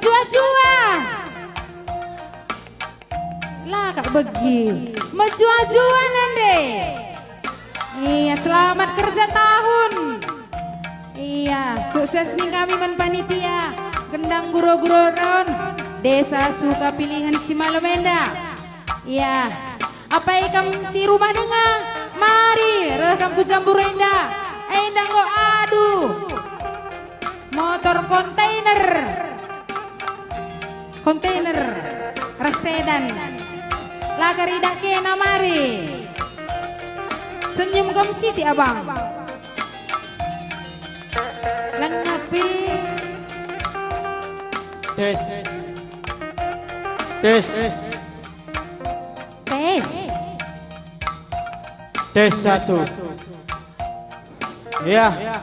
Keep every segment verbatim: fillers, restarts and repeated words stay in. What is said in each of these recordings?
Mejuah-juah. La kak begi. Mejuah-juah nande. Iya, selamat kerja tahun. Iya, sukses ning kami man panitia Gendang Guro-guro Ron Desa Sukapilihan si malem enda. Iya, apai kam si rumah denga, mari reh kam ku Jambur enda. Enda enggo, aduh, motor kontainer. Kontainer, resedan. La kari dakena mari. Senyum kam siti, Abang. Lengkapi. Tes. Tes. Tes. Tes satu. Ya.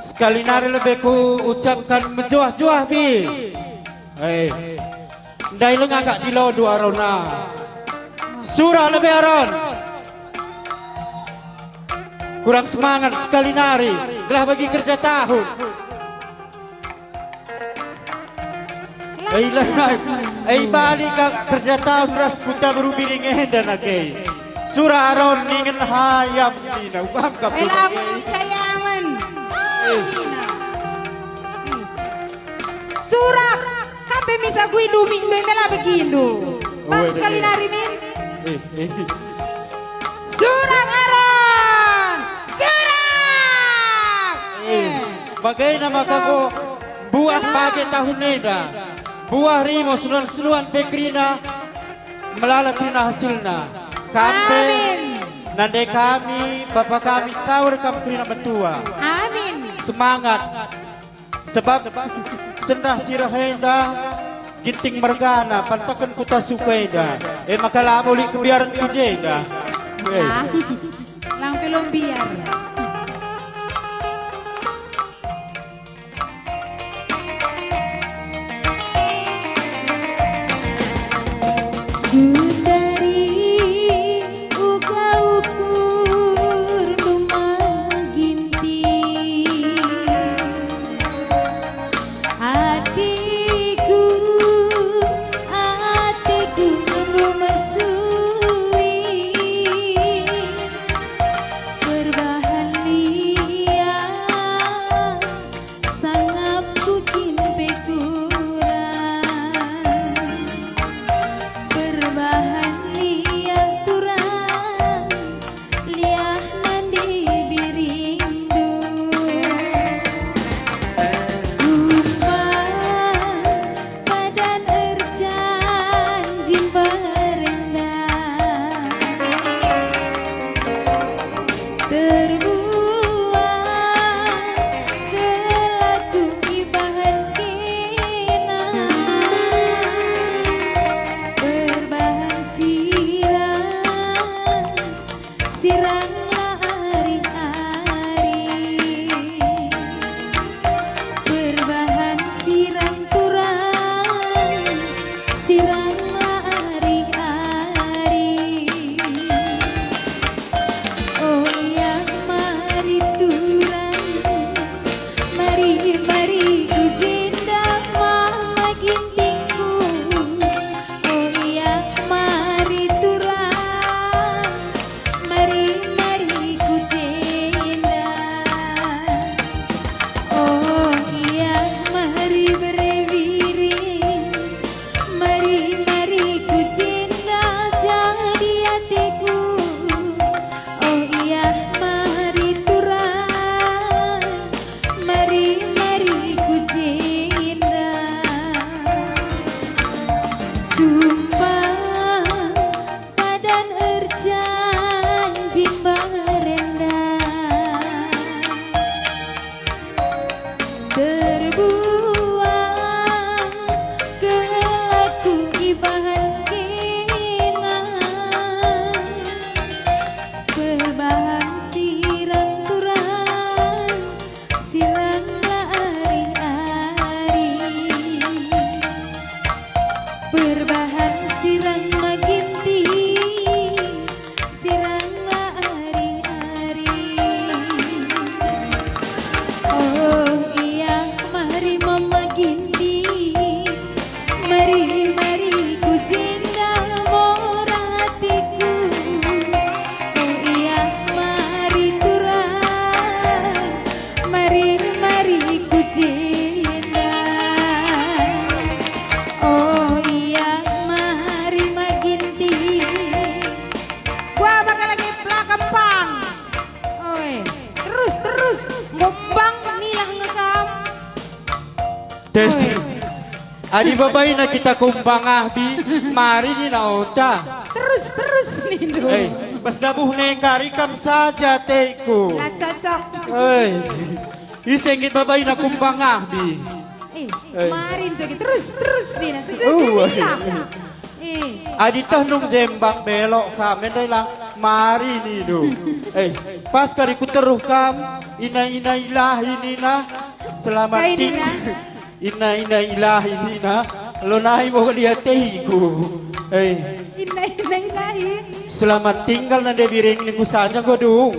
Sekali nari lebe ku ucapkan mejuah-juah, Bi. Eh. Ndai lenga kak dilondu arona. Sura lebe aron. Kurang semangat sekali nari, gelah bagi kerja tahun. Ei, lanai. Ei, bali ka kerja tahun ras Kuta Beru Biring enda nake. Sura aron ningen hayam nina ubam ka. Ela kayamen. Eh. Nina. Sura, kape misa gui dumi ndu mela begindu. Bang, sekali nari min. Eh, eh. Sura aron. Sura. Eh, bagaina maka ko buah page tahun enda, buah rimo senuan-senuan pe kerina, melala kerina hasilna. Kam pe, amin, nande kami, bapa kami, saur kam kerina metua. Amin. Semangat. Sebab sendah si reh enda Ginting mergana, pantaken Kuta Suka enda. E maka labo lit kembiaren ku jenda. Eh. Ah, lang pe lom mbiar. Gundari uga ukur numa Ginting. Atiku, atiku nunggu mesui. Perbahan Tes. Oi. Adi babaina kita kumbang ahbi, mari nina ota. Terus, terus nindu. Eh, bas dabuh ne kari kam saja teku. La cocok. Eh, ise nggit babaina kumbang ahbi. Eh, eh. Mari nindu, terus, terus nina. Sesuai. Uh. Nina. Eh. Adi teh nung jembang belok kam, ndai lang mari nindu. Eh, pas kari ku teruh kam, ina-ina ilahi nina, selamat Kai ting-, nina? Ina-ina ilahi nina, lo nai bo dia teiku. Eh. Ina-ina ilahi. Selamat tinggal nande biring ningku saja godung.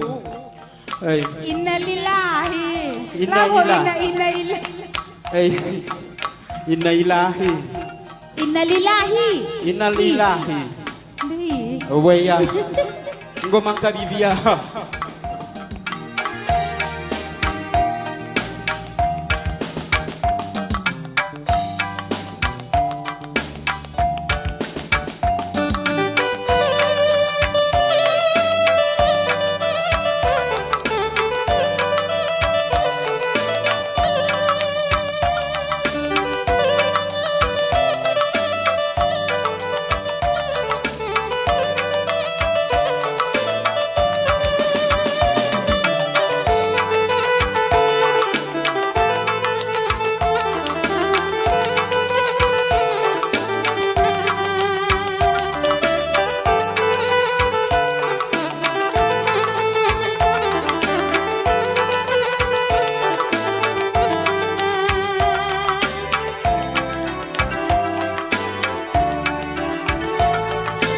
Eh. Innalillahi. Innalillahi. Lawo ina-ina ilahi. Eh. Innalillahi. Innalillahi. Innalillahi. Ih. Ih. Uwe ya. Enggo mangka bibia.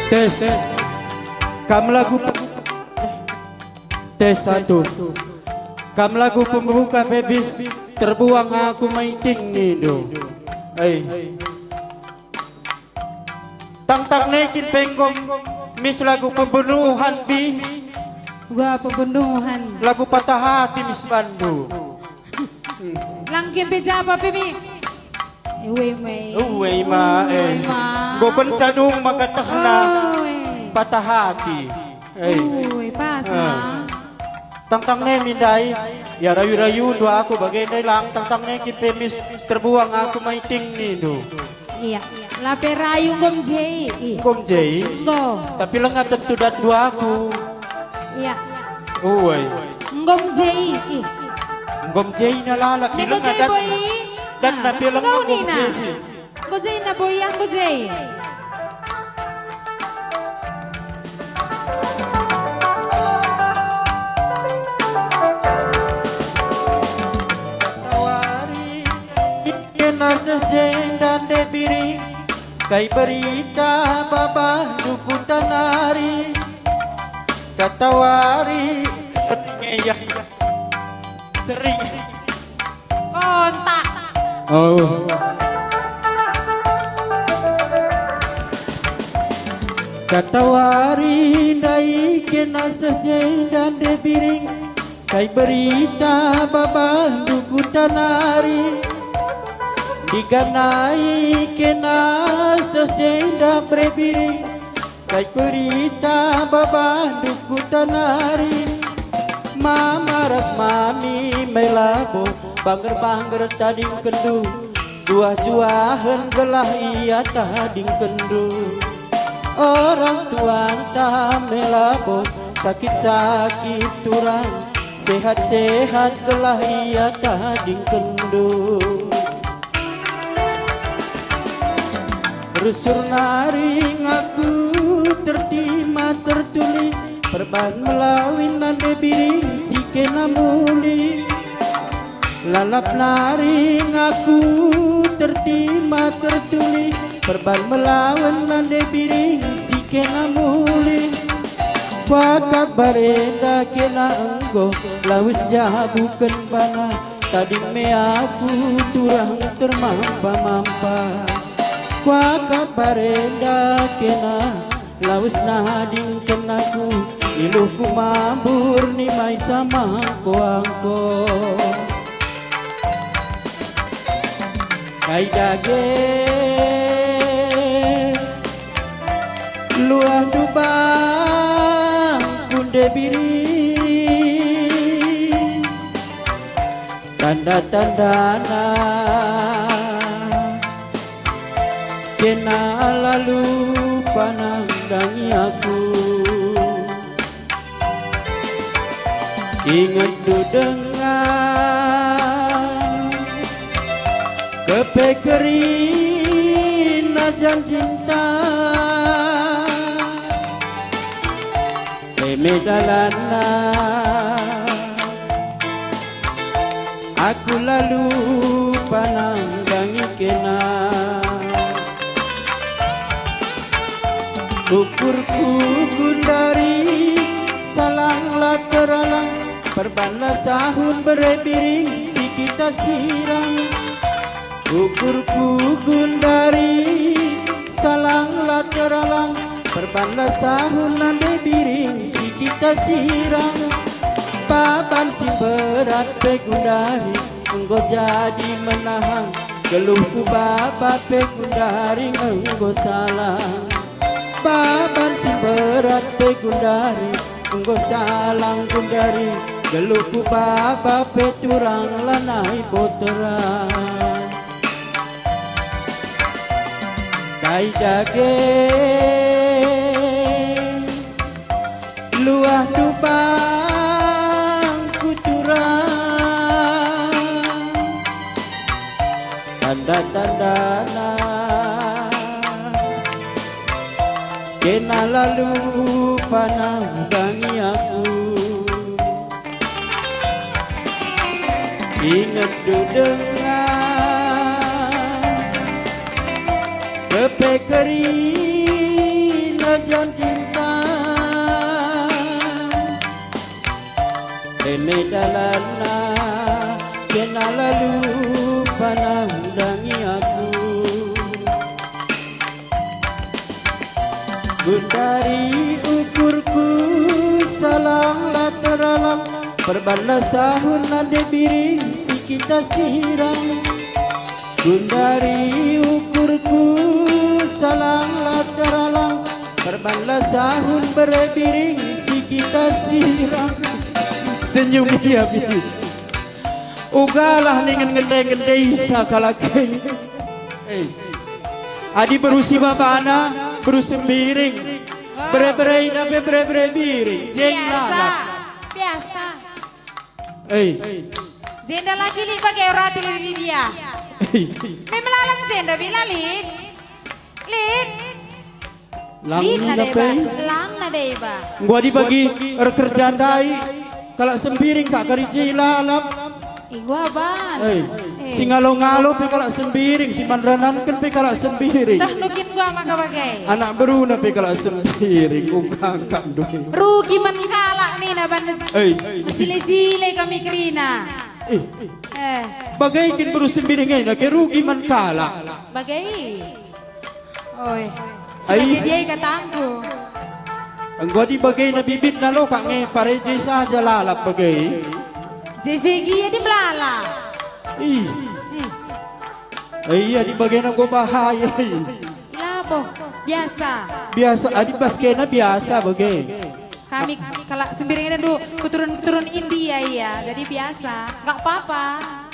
Tes. Kam lagu pe-, tes satu. Kam lagu pembuka pebis terbuang aku maiting nindu. Eh. Tangtang ne kin pe enggo mis lagu pembunuhan bi? Gua pembunuhan. Lagu patah hati mis bandu. Lang kin pe japa pe mi. Uwe mai. Uwe ma, eh. Uwe ma. Enggo kenca dung maka tehna. Oh, eh. Patah hati. Eh. Uwe, pas, ah. Ma. Tangtang ne mi ndai, ya rayu-rayu ndua aku bage ndai lang, tangtang ne kin pe mis terbuang aku maiting nindu. Iya, la pe rayu enggo mjei, ih. Enggo mjei? Enggo. Tapi lenga tentu dat ndua aku. Iya. Uwe. Enggo mjei, ih. Enggo mjei na lalap, mi lenga dat. Enggo mjei, boy. Dat na pe lenga enggo mjei. Enggo jei na boy, enggo jei. Tawari, ike naseh jenda nde biring, kai berita babandu kutanari. Katawari, sering ya, sering. Kontak. Oh. Katawari ndai kena seh jenda nde biring, kai berita babandu kutanari. Ndiganai kena seh jenda bre biring, kai berita babandu kutanari. Mama ras mami mai labo, bangger-bangger tadingkenndu, juah-juahen gelah ia tadingkenndu. Orang tuanta mai labo, sakit-sakit turang, sehat-sehat gelah ia tadingkenndu. Rusur nari ngaku tertima tertuli, perban melawin nande biring si kena muli. Lalap nari ngaku tertima tertuli, perban melawin nande biring si kena muli. Kuakap barenda kena enggo lawes jabuken bana, tading me aku turang termampa-mampa. Kuakap barenda kena lawes nadingken aku, iluhku mambur nimai samangko-angko. Kai dage luahndu bangku nde biring, tanda-tandana kena lalu panandangi aku. Ingetndu denga kepe kerina janjinta, e me dalanna aku lalu panandangi kena. Ukurku gundari salang la teralang, perbanlah sahun bere biring si kita sirang. Ukurku gundari salang la teralang, perbanlah sahun nande biring si kita sirang. Baban si berat pe gundari enggo jadi menahang, geluhku baba pe gundari enggo salang. Baban si berat pe gundari enggo salang gundari, geluhku baba pe turang lanai boteran. Kai dage luahndu bangku turang, tanda-tandana kena lalu panandangi aku. Ingetndu denga kepe kerina janjinta, e me dalanna kena lalu panandangi aku. Gundari ukurku salang la teralang, perbanlah sahun nande biring si kita sirang. Gundari ukurku salang la teralang, perbanlah sahun bere biring si kita sirang. Senyum ia, Bi. Ugalah ningen ngende-ngendesa kalak e. Eh. Adi beru si babana, beru sembiring. Bere-berena pe bere-bere biring. Jenda. Biasa. Biasa. Eh. Jenda lagi lit bage rati lit dia. Eh. Memang lalang jenda bila lit. Lit. Lang nina pe. Lang nina deba. Enggo adi bagi erkerja ndai, kalak sembiring kak kari je lalap. Igua ban. Eh, eh. Si ngalo-ngalo pe kalak sembiring, si manrananken pe kalak sembiring. Dah nukin gua maka bage. Anak beruna pe kalak sembiring, uga kak ndu. Rugi man kalak nina ban. Eh. Mejile-jile kami kerina. Eh. Eh. Bage kin beru sembiring e nake rugi man kalak. Bage. Oi, ai. Sebagai dia katangku. Enggo adi bagena bibitna lo kak nge pare je saja lalap bage. Jejegi adi melala. Ih. Ih. Eh, iya, adi bagena enggo bahaya. Ilabo, biasa. Biasa, adi bas kena biasa bage. Kami kalak sembiring itu keturun-keturun India, iya, jadi biasa, nggak apa-apa.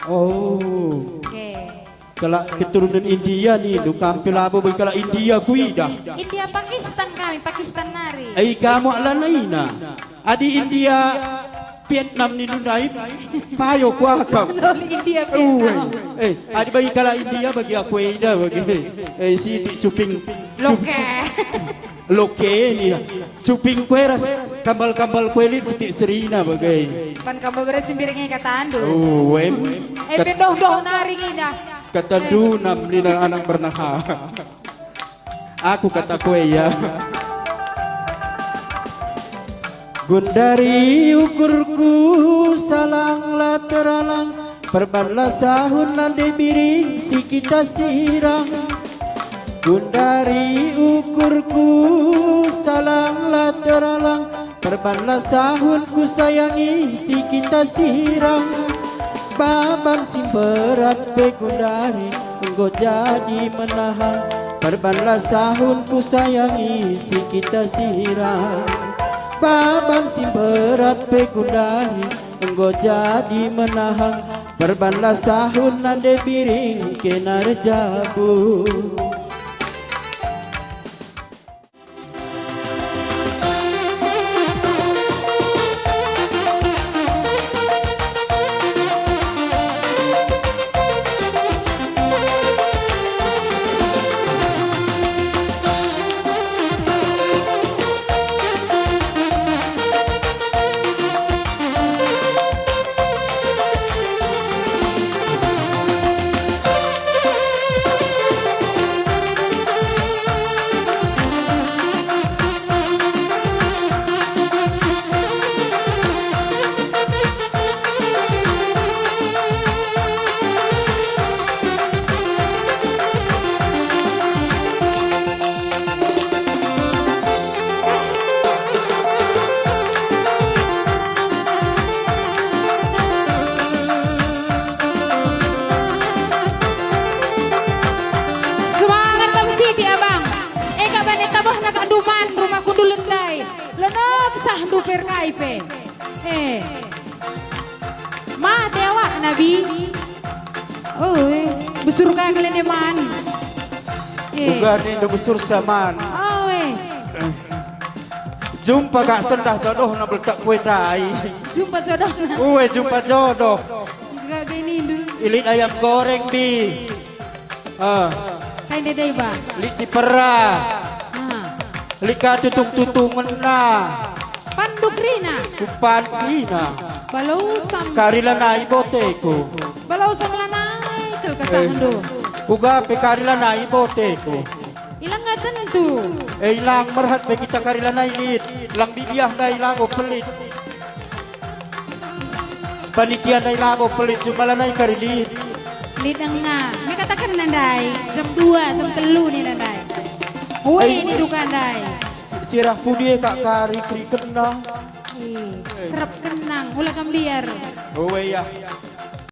Oh. Oke. Kalak keturunan India nindu kam pe labo bagi kalak India kuidah. India Pakistan kami, Pakistan nari. Ai kamu alanaina. Adi India Vietnam nindu nai payo kuakap. India Vietnam. Eh, adi bagi kalak India bagi aku eda bagi. Eh, sitik cuping. Loke. Loke nia. Cuping kue ras kambal-kambal kue lit sitik serina bage. Pan kambal beras sembiring e katandu. Oh, em. Eh, pe doh-doh nari ngidah. Katandu nam nina anak bernaha. Aku kata kue ya. Gundari ukurku salang la teralang. Perbanlah sahun nande biring si kita sirang. Gundari ukurku salang la teralang. Perbanlah sahun ku sayangi si kita sirang. Baban si berat pe gundari enggo jadi menahang. Perbanlah sahun ku sayangi si kita sirang. Baban si berat pe gundari enggo jadi menahang, perbanlah sahun nande biring kena erjabu. kai pe. Eh. Mate awak, Nabi. Oh, eh. Besur ka kalian, man. Eh. Uga nindu besur saman. Oh, eh. Jumpa kak sendah jodohna beltak kue tai. Jumpa jodoh. Ue, jumpa jodoh. Gak gini dulu. Ilit ayam goreng, Bi. Ah. Kai ndai ba? Lit cipera. Ah. Lit ka tutung-tutungenna. Panduk rina. Kupan rina. Balo sam. Kari lanai boteku. Balo sam lanai kal kesahndu. Eh, uga pe kari lanai boteku. Ilang nggak tentu. Eh, ilang merhat be kita kari lanai lit. Lang bibiah ndai labo pelit. Panitia ndai labo pelit cuma lanai kari lit. Lit engna. Me katakenna ndai, jam dua, jam telu nina ndai. Ue, ai, ini duka ndai. Sirah pudi e kak kari kerikenna. Ih, serap kenang, ula kam biar. Ue ya.